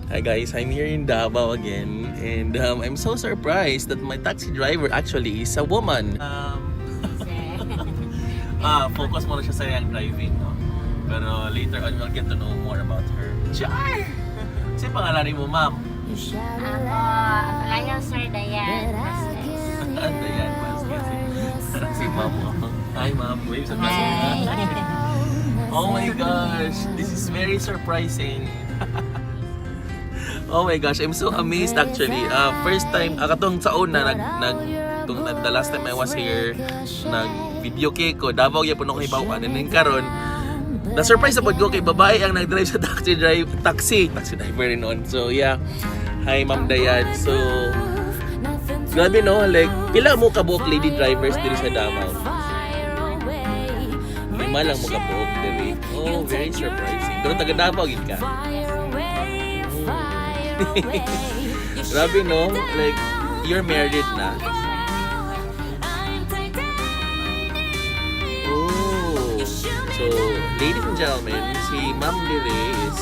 Hi guys, I'm here in Davao again and I'm so surprised that my taxi driver actually is a woman. Focus muna siya sa iyang driving, no? Pero later on, we'll get to know more about her. Char! Kasi pangalan mo, ma'am? Ako, ayaw, Sir Dayan Vasquez. Ayan, Vasquez. Si ma'am, oh. Hi, ma'am. Wave sa Hi. Oh my gosh, this is very surprising. Oh my gosh, I'm so amazed actually. First time, katong sa una, nag, nag, tung, the last time I was here, nag video kay ko, Davao gyapon ako hibaw-an. And then karon, na-surprise pod ko kay babae ang nag-drive sa taxi driver rin noon. So yeah, hi, Ma'am Dayan. So, grabe no, like, pila mo kabuok lady drivers diri sa Davao? Lima lang mo kabuok diri. Oh, very surprising. Pero taga Davao gid ka? Grabe no, like, you're married na? Oh. So, ladies and gentlemen, si Ma'am Lire is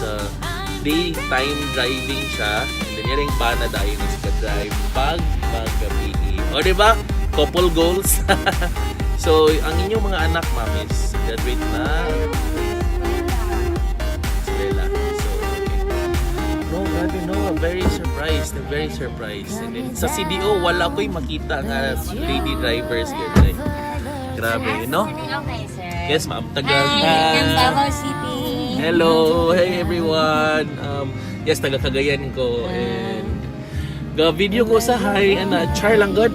daytime driving siya. And then iyang bana dayon is ka-drive pag magabi. O, di ba? Couple goals. So, ang inyong mga anak, ma'am, is graduate na. Eskwela. So, okay. No, grabe no. I'm very surprised. I'm very surprised. And then, sa CDO, wala ko'y makita nga lady drivers. Ganun. Grabe, no? Okay, sir. Yes, ma'am. Taga Hi, from Davao City. Hello! Hey everyone! Yes, taga Cagayan ko and ga video ko sa hi ana char lang god.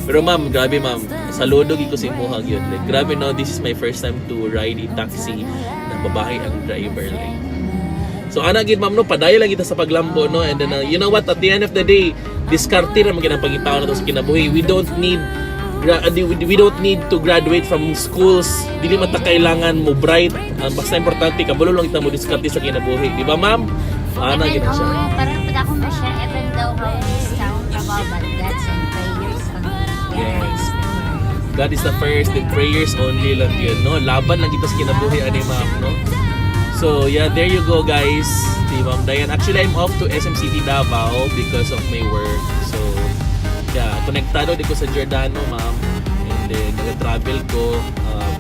Pero ma'am, grabe ma'am. Saludo gyud ko sa imuha gyud. Like grabe no, this is my first time to ride a taxi na babae ang driver, like. So ana gid ma'am no, padayon lang kita sa paglambo no, and then you know what, at the end of the day, diskarte ra man gyud ang pangitaon nato sa kinabuhi. We don't need to graduate from schools. Dili man ta kailangan mo bright. Ang basta importante kabalo lang kita mo diskarte sa kinabuhi, di ba ma'am? Ana Even, gid na siya. Oh, parang pag ako ma-share, even though how this sound about, but God's and prayers only. Yes. God is the first, then prayers only lang yun, no? Laban lang kita sa kinabuhi ani ma'am, no? So, yeah, there you go, guys. Si Ma'am Dayan. Actually, I'm off to SM City Davao because of my work. So, yeah, konektado di ko sa Giordano, ma'am. And then, nag-travel ko.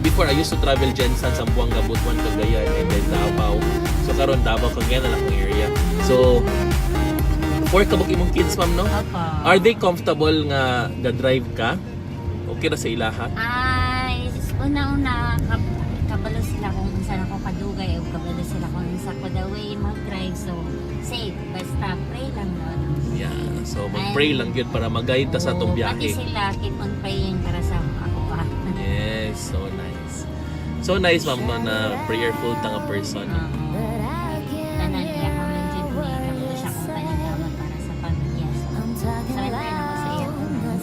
Before, I used to travel GenSan, Zamboanga, Butuan, Cagayan, and then Davao. So, karon Davao, Cagayan na lang akong area. So, four ka imong kids, ma'am, no? Opo. Are they comfortable nga ga-drive ka? Okay ra sa ilaha? Ay, una-una, kabalo sila kung saan ako kadugay o kabalo sila kung sa ko the way mag-drive. So, safe. Basta pray lang, no? Yeah. So, mag-pray lang yun para mag-guide ta sa atong Oo, pati biyahe. Sila keep on praying para sa ako pa. Yes, so nice. So nice, ma'am, no, na prayerful ta nga person. Oo. Tanan niya kung lang jud ni kabalo siya kung paningkamot para sa pamilya. So, surrender na ko sa iya.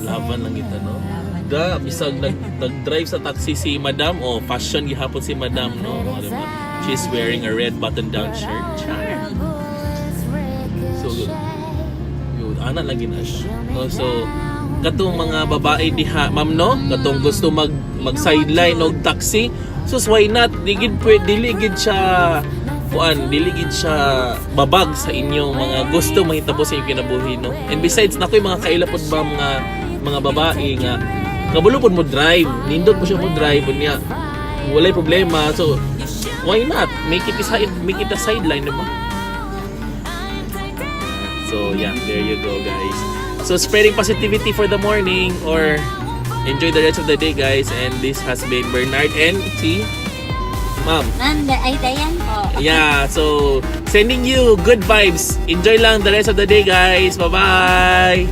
Laban lang kita, no? Laban. Da, bisag nag-drive sa taxi si Madam, oh, fashion gihapon si Madam, no? O, diba? She's wearing a red button-down shirt. Char. So, yun, ana lagi na siya. No, so, katong mga babae diha, ma'am, no? Katong gusto mag sideline og taxi, so why not? Di gid pwede, dili gid siya kuan, dili gid siya babag sa inyong mga gusto mahitabo sa inyong kinabuhi, no? And besides, nakoy mga kaila pod ba mga babae nga kabalo pod mo drive, nindot mo siya mo drive unya walay problema. So why not? Make it a sideline, diba? So yeah, there you go guys. So spreading positivity for the morning or enjoy the rest of the day, guys. And this has been Bernard and si Ma'am. Nanda, ay Dayan po. Yeah, so sending you good vibes. Enjoy lang the rest of the day, guys. Bye-bye.